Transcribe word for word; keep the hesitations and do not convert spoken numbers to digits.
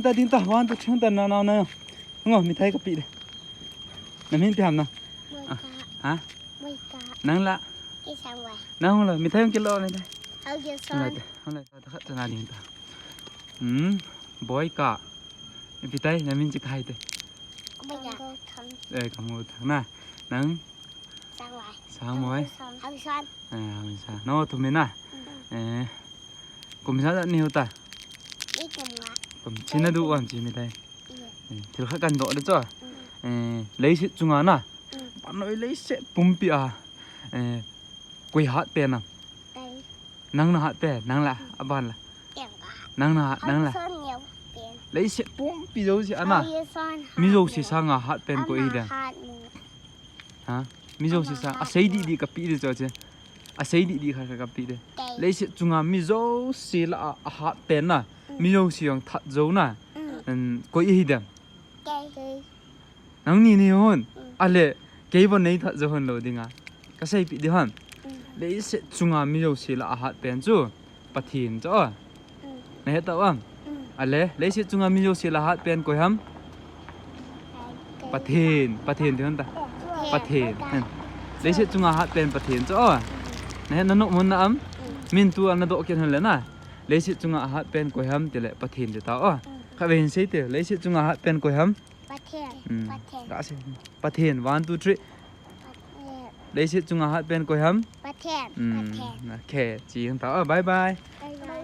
Ta ding ta, one, two, three ta, na, na, na. Ngo, mithai kape de. Namin ipi ham nang? Boika. Ha? Boika. Nang la? Kisangwai. Nang la, mithai hung kilo mithai. Hau yo son. Hung la, hung la, ta khat ta na ding ta. Hmm, Boika. Ipi tai, namin chi kahai te. Boika. Kamgo thang. Eh, kamgo thang na. Nang? Sangwai. Sangwai. Hau son. Eh, hau son. No, thum na. Eh, kum ijat ni hita? Ni kum nga. Kum china du wan chi mithai. Eh, thil khat kadoh de chu. Eh, leiset chunga na. Panoi leiset pumpi a. Eh, koi hat pen na. Nang na hat pen, nang la, aban la. Nang na hat, nang la. Leiset pumpi jouse a na. Mi jouse sanga hat pen koi hi dem. Ha? Mi jouse sang, asei didi kape de chu che. Asei didi kha kha kape de. Leiset chunga mi jouse la a, ahat pen na. Mi jouse jong that jou na. Koi hi dem. Nangni ni hon. Ale, kei bon nei that jou hon lou dinga. Kaseipi di hon. Leiset chunga mi jouse la ahat pen chu. Pathen chu. Na he ta am? Ale, leiset chunga mi jouse la hat pen koi ham? Pathen, Pathen ti hon ta. Pathen. Leiset chunga hat pen Pathen chu. Na he na nom hon na am? Min tu ana doh kit hon le na. Leiset chunga hat pen koi ham ti le Pathen ti ta o. Khatvei hin sei te, leiset chunga hat pen koi ham? Pathen. Pathen. Pathen. One, two, three. Leiset chunga hat pen koi ham? Pathen. Pathen. Okay, chi hon ta o. Bye bye. Bye bye.